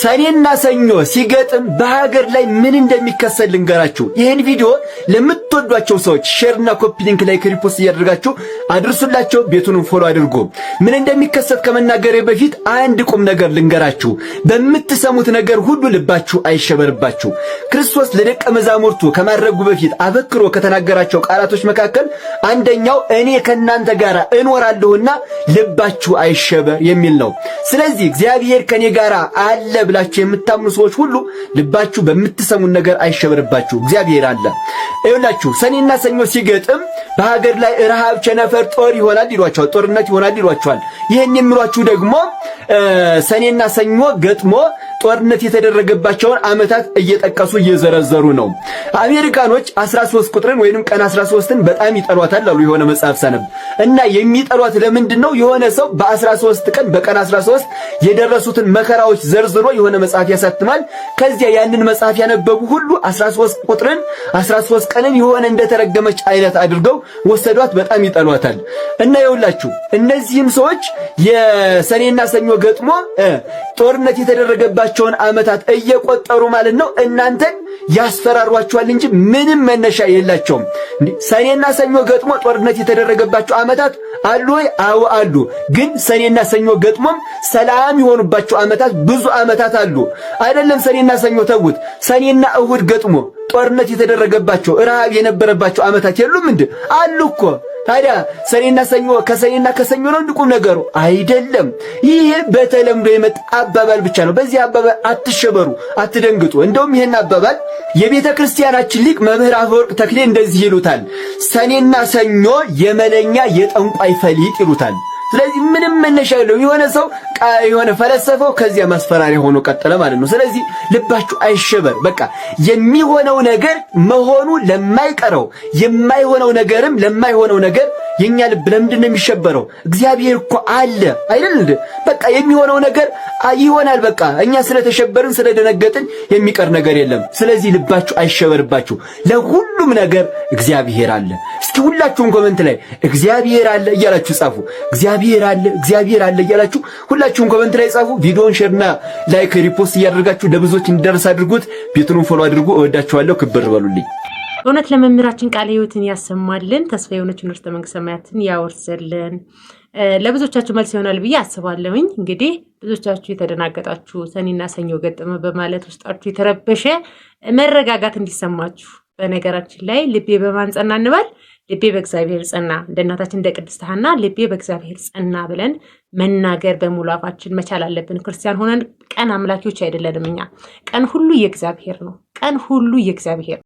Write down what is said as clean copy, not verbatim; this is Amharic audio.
ሰኔና ሰኞ ሲገጥም በሀገር ላይ ምን እንደሚከሰት ልንገራችሁ። ይህን ቪዲዮ ለምትወዷቸው ሰዎች share ና copy link፣ like፣ repost እያደረጋችሁ አድርሱላቸው። ቤቱንም follow አድርጉ። ምን እንደሚከሰት ከመናገሬ በፊት አንድ ቁም ነገር ልንገራችሁ። በምትሰሙት ነገር ሁሉ ልባችሁ አይሸበርባችሁ። ክርስቶስ ለደቀ መዛሙርቱ ከማረጉ በፊት አበክሮ ከተናገራቸው ቃላቶች መካከል አንደኛው እኔ ከእናንተ ጋር እኖራለሁና ልባችሁ አይሸበር የሚል ነው። ስለዚህ እግዚአብሔር ከኔ ጋር አለ ብላችሁ የምታምኑ ሰዎች ሁሉ ልባችሁ በምትሰሙት ነገር አይሸበርባችሁ። እግዚአብሔር አለ። ይኸውላችሁ ሰኔና ሰኞ ሲገጥም በሀገር ላይ ረሃብ፣ ቸነፈር፣ ጦር ይሆናል ይሏቸዋል። ጦርነት ይሆናል ይሏቸዋል። ይህን የሚሏችሁ ደግሞ ሰኔና ሰኞ ገጥሞ ጦርነት የተደረገባቸውን ዓመታት እየጠቀሱ እየዘረዘሩ ነው። አሜሪካኖች 13 ቁጥርን ወይንም ቀን 13ን በጣም ይጠሏታል አሉ የሆነ መጽሐፍ ሳነብ። እና የሚጠሏት ለምንድን ነው? የሆነ ሰው በ13 ቀን፣ በቀን 13 የደረሱትን መከራዎች ዘርዝሮ የሆነ መጽሐፍ ያሳትማል። ከዚያ ያንን መጽሐፍ ያነበቡ ሁሉ 13 ቁጥርን፣ 13 ቀንን የሆነ እንደተረገመች አይነት አድርገው ወሰዷት። በጣም ይጠሏታል። እና ይኸውላችሁ እነዚህም ሰዎች የሰኔና ሰኞ ገጥሞ ጦርነት የተደረገባቸውን ዓመታት እየቆጠሩ ማለት ነው እናንተን ያስፈራሯችኋል እንጂ ምንም መነሻ የላቸውም። ሰኔና ሰኞ ገጥሞ ጦርነት የተደረገባቸው ዓመታት አሉ ወይ? አዎ አሉ። ግን ሰኔና ሰኞ ገጥሞም ሰላም የሆኑባቸው ዓመታት ብዙ ዓመታት አሉ። አይደለም ሰኔና ሰኞ ተዉት፣ ሰኔና እሁድ ገጥሞ ጦርነት የተደረገባቸው፣ ረሃብ የነበረባቸው ዓመታት የሉም እንዴ? አሉ እኮ። ታዲያ ሰኔና ሰኞ ከሰኔና ከሰኞ ነው እንዲቁም ነገሩ? አይደለም። ይህ በተለምዶ የመጣ አባባል ብቻ ነው። በዚህ አባባል አትሸበሩ፣ አትደንግጡ። እንደውም ይህን አባባል የቤተ ክርስቲያናችን ሊቅ መምህር አፈወርቅ ተክሌ እንደዚህ ይሉታል። ሰኔና ሰኞ የመለኛ የጠንቋይ ፈሊጥ ይሉታል። ስለዚህ ምንም መነሻ የለውም። የሆነ ሰው የሆነ ፈለሰፈው፣ ከዚያ ማስፈራሪያ ሆኖ ቀጠለ ማለት ነው። ስለዚህ ልባችሁ አይሸበር። በቃ የሚሆነው ነገር መሆኑ ለማይቀረው፣ የማይሆነው ነገርም ለማይሆነው ነገር የኛ ልብ ለምንድን ነው የሚሸበረው? እግዚአብሔር እኮ አለ አይደል እንዴ? በቃ የሚሆነው ነገር ይሆናል። በቃ እኛ ስለተሸበርን ስለደነገጥን የሚቀር ነገር የለም። ስለዚህ ልባችሁ አይሸበርባችሁ። ለሁሉም ነገር እግዚአብሔር አለ። እስኪ ሁላችሁም comment ላይ እግዚአብሔር አለ እያላችሁ ጻፉ። እግዚአብሔር አለ፣ እግዚአብሔር አለ እያላችሁ ሁላችሁም comment ላይ ጻፉ። ቪዲዮን share ና like፣ repost እያደረጋችሁ ለብዙዎች እንዲደርስ አድርጉት። ቤቱንም follow አድርጉ። እወዳችኋለሁ። ክብር በሉልኝ። እውነት ለመምህራችን ቃለ ሕይወትን ያሰማልን፣ ተስፋ የሆነችን ርስተ መንግሥተ ሰማያትን ያወርስልን። ለብዙዎቻችሁ መልስ ይሆናል ብዬ አስባለሁኝ። እንግዲህ ብዙዎቻችሁ የተደናገጣችሁ፣ ሰኔና ሰኞ ገጠመ በማለት ውስጣችሁ የተረበሸ፣ መረጋጋት እንዲሰማችሁ። በነገራችን ላይ ልቤ በማን ጸና እንበል? ልቤ በእግዚአብሔር ጸና። እንደ እናታችን እንደ ቅድስት ሐና ልቤ በእግዚአብሔር ጸና ብለን መናገር በሙሉ አፋችን መቻል አለብን። ክርስቲያን ሆነን ቀን አምላኪዎች አይደለንም። እኛ ቀን ሁሉ የእግዚአብሔር ነው። ቀን ሁሉ የእግዚአብሔር